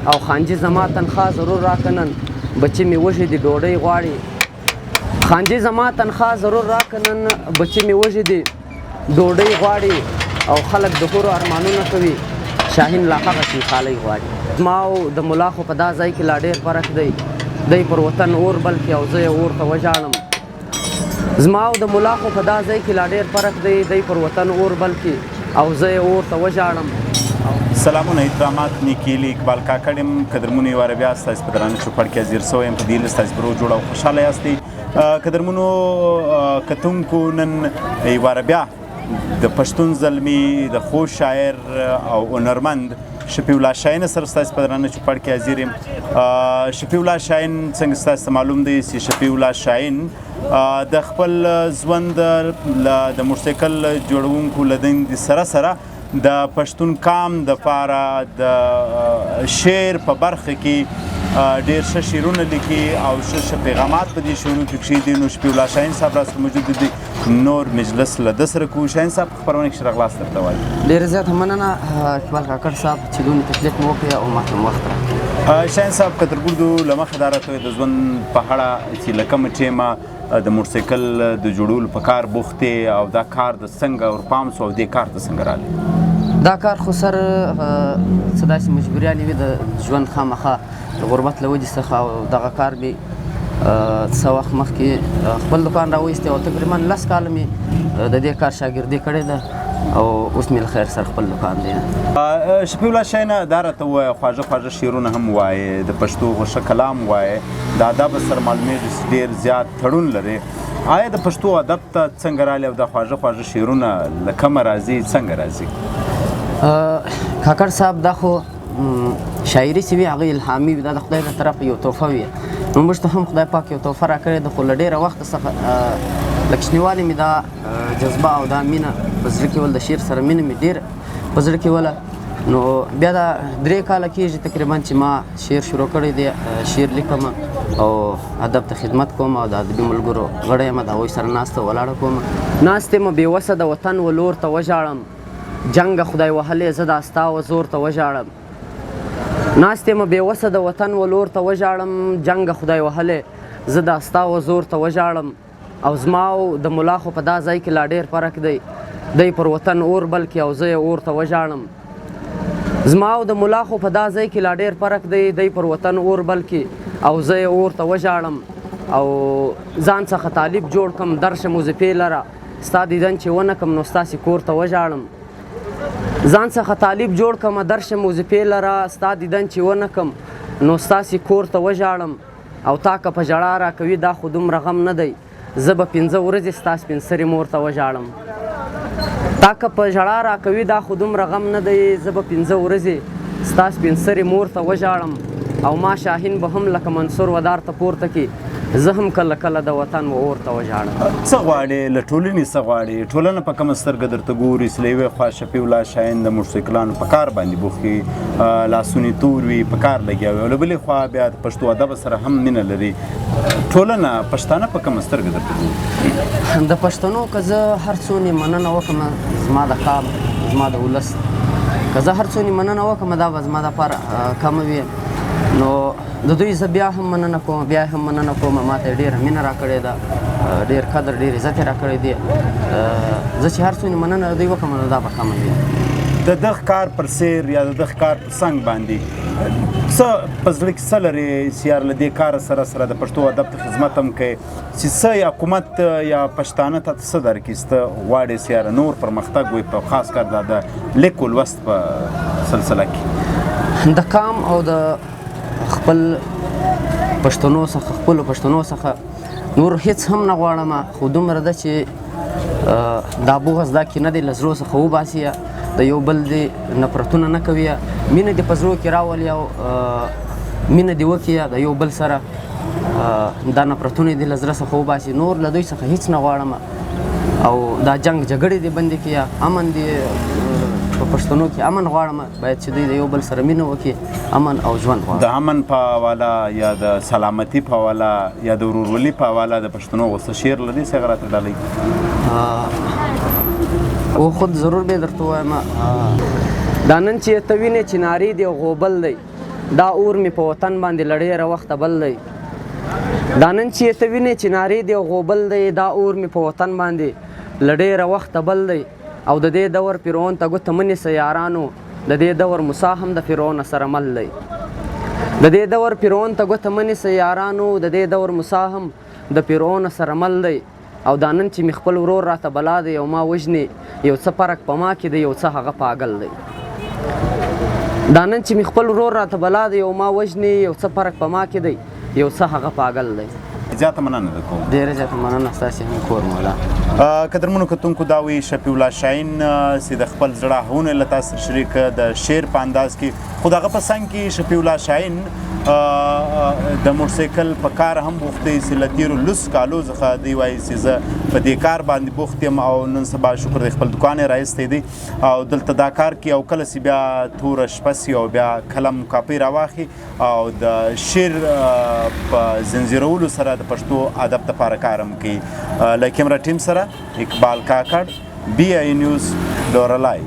او خانجي زما تنخوا ضرور راکه نن، بچي مې وږي دي ډوډۍ غواړي. خانجي زما تنخوا ضرور راکه نن، بچي مې وږي دي ډوډۍ غواړي. او خلک د حورو ارمانونه کوي، شاهین لا هغسې خالۍ غواړي. زما او د ملا خو په دا ځای کې لا ډېر فرق دی، دی پر وطن اور بل کړي او زه یې اور ته وژاړم. زما او د ملا خو په دا ځای کې لا ډېر فرق دی، دی پر وطن اور بل کړي او زه یې اور ته وژاړم. سلامونه، احترامات، نیکیلی اقبال کاکړ یم. قدرمنو، یو وار بیا ستاسو په درانه چوپړ کې حاضر سوی یم. په دې هیله ستاسو پر جوړ او خوشحاله یاستئ. قدرمنو کتونکو، نن یو وار بیا د پښتون زلمی، د خو شاعر او هنرمند شفیع الله شاهین سره ستاسو په درانه چوپړ کې حاضر یم. شفیع الله شاهین، څنګه ستاسو ته معلوم دی چې شفیع الله شاهین د خپل ژوند د موټرسایکل جوړونکو له دندې سره سره د پښتون قام د پاره د شعر په برخه کې ډېر ښه شعرونه لیکي او ښه ښه پیغامات په دې شعرونو کې کښې دي. نو شفیع الله شاهین صاحب راسره موجود دي، نور مجلس له ده سره کوو. شاهین صاحب، خپرونه کې راغلاست درته وایي. ډېره زیاته مننه اقبال کاکړ صاحب چې دونه تکلیف مو وکړ او ماته مو وخت راکړ. شاهین صاحب، که تر ګردو له مخه دا راته د ژوند په اړه چې له کومه ټیمه د موټرسایکل د جوړولو په کار بوخت دی او دا کار د څنګه ورپام سو او دې کار ته څنګه راغلی؟ دا کار خو سر څه داسې مجبوریانې وي د ژوند، خامخا د غربت له وجې څخه، او دغه کار مې څه وخت مخکې خپل دکان راوایستی او تقریبا 10 کاله مې د دې کار شاګردي کړې ده او اوس مې له خیر سره خپل دکان دی. شفیع الله شاهینه، دا راته ووایه، خواږه خواږه شعرونه هم وایې، د پښتو ښه کلام وایې، د ادب سره معلومېږي چې ډېر زیات تړون لري. آیا د پښتو ادب ته څنګه راغلې او دا خواږه خواږه شعرونه له کومه راځي، څنګه راځي؟ کاکړ صاحب، دا خو شاعري چې وي هغه الهامي وي، دا د خدای له طرفه یو تحفه وي. نو موږ ته هم خدای پاک یو تحفه راکړې ده، خو له ډېره وخته څخه له کوچنیوالي مې دا جذبه او دا مینه په زړه کې ول، د شعر سره مینه مې ډېره په زړه کې وله. نو بیا دا 3 کاله کېږي تقریبا چې ما شعر شروع کړی دی، شعر لیکم او ادب ته خدمت کوم او د ادبي ملګرو غړی یم، د هغوی سره ناسته ولاړه کوم. ناست یم بې وسه د وطن و لور ته وژاړم، جنګه خدای وهلې زه دا ستا و زور ته وژاړم. ناست یم بې وسه د وطن و لور ته وژاړم، جنګه خدای وهلې زه دا ستا و زور ته وژاړم. او زما او د ملا خو په دا ځای کې لا ډېر فرق دی، دی پر وطن اور بل کړي او زه یې اور ته وژاړم. زما او د ملا خو په دا ځای کې لا ډېر فرق دی، دی پر وطن اور بل کړي او زه یې اور ته وژاړم. او ځان څخه طالب جوړ کم درشم وظیفې لره، ستا دیدن چې ونه کم نو ستاسې کور ته وژاړم. ځان څخه طالب جوړ کم درشم وظیفې لره، ستا دیدن چې ونه کم نو ستاسې کور ته وژاړم. او تا که په ژړا راکوي دا خو دومره غم نه دی، زه به 5 ورځې ستا سپین سرې مور ته وژاړم. تا که په ژړا راکوي دا خو دومره غم نه دی، زه به 5 ورځې ستا سپین سرې مور ته وژاړم. او ما شاهین به هم لکه منصور ودار ته پورته کړي، زه هم کله کله د وطن و اور ته وژاړم. څه غواړې له ټولنې، څه غواړې؟ ټولنه په کومه سترګه درته ګوري چې له یوې خوا شفیع الله شاهین د موټرسایکلانو په کار باندې بوخت وي، لاسونه یې تور وي، په کار لګیا وي، او له بلې خوا بیا د پښتو ادب سره هم مینه لري، ټولنه، پښتانه په کومه سترګه درته ګوري؟ د پښتنو که زه هر څونې مننه وکړم، زما د قام، زما د ولس که زه هر څونې مننه وکړم دا به زما دپاره کمه وي. نو د دوی زه بیا هم مننه کوم، بیا هم مننه کوم، ما ته یې ډېره مینه راکړې ده، ډېر قدر ډېر عزت یې راکړی دی. زه چې هر څونې مننه د دوی وکړم نو دا به کمه وي. د دغه کار پر سیر یا د دغه کار پر څنګ باندې څه په زړه کې څه لرې چې یار له دې کار سره سره د پښتو ادب ته خدمت هم کوې، چې څه یا حکومت یا پښتانه ته څه درکړي چې ته غواړې چې یاره نور پرمختګ وي، په خاص کار دا د لیک و لوست په سلسله کې؟ د قام او د خپل پښتنو څخه، خپلو پښتنو څخه نور هیڅ هم نه غواړم، خو دومره ده چې دا بغض دا کینه دې له زړو څخه وباسي، د یو بل دې نفرتونه نه کوي، مینه دې په زړو کې راولي او مینه دې وکړي د یو بل سره، دا نفرتونه دې له زړه څخه وباسي. نور له دوی څخه هیڅ نه غواړم. او دا جنگ جګړې دې بندې کړي، امن دې په پښتنو کې امن غواړم، باید چې دوی د یو بل سره مینه وکړي، امن او ژوند غواړم. د امن په حواله یا د سلامتی په حواله یا د ورورولي په حواله د پښتنو غوسه شعر لري څنګه راته ډالۍ؟ او خود ضرور به درته ووایم. دا نن چې ته وینې چې نارې دی او غوبل دی، دا اور مې په وطن باندې له ډېره وخته بل دی. دا نن چې یې ته وینې چې نارې دی او غوبل دی، دا اور مې په وطن باندې له ډېره وخته بل دی. او د دې دور فرعون ته ګوته مه نیسئ یارانو، د دې دور موسی هم د فرعون سره مل دی. د دې دور فرعون ته ګوته مه نیسئ یارانو، د دې دور موسی هم د فرعون سره مل دی. او دا نن چې مې خپل ورور راته بلا دی او ما وژني، یو څه فرق په ما کې دی یو څه هغه پاګل دی. دا نن چې مې خپل ورور راته بلا دی او ما وژني، یو څه فرق په ما کې دی یو څه هغه پاګل دی. زیاته مننه در کوم. ډېره زیاته مننه، ستاسې هم کور مولا. قدرمنو کتونکو، دا وی شفیع الله شاهین چې د خپل زړه آهونه له تاسو سره شریک د شعر په انداز کې، خو د هغه په څنګ کې شفیع الله شاهین د موټرسایکل په کار هم بوخت دی چې له تېرو لس کالو څخه دی وایي چې زه په دې کار باندې بوخت یم او نن سبا شکر دی خپل دکان یې راایستی دی او دلته دا کار کوي. او کله چې بیا توره شپه سي او بیا قلم کاپۍ راواخلي او د شعر په زنځیرولو سره د پښتو ادب دپاره کار هم کوي. له کیمره ټیم سره اقبال کاکړ، بي آی نیوز، لورلای.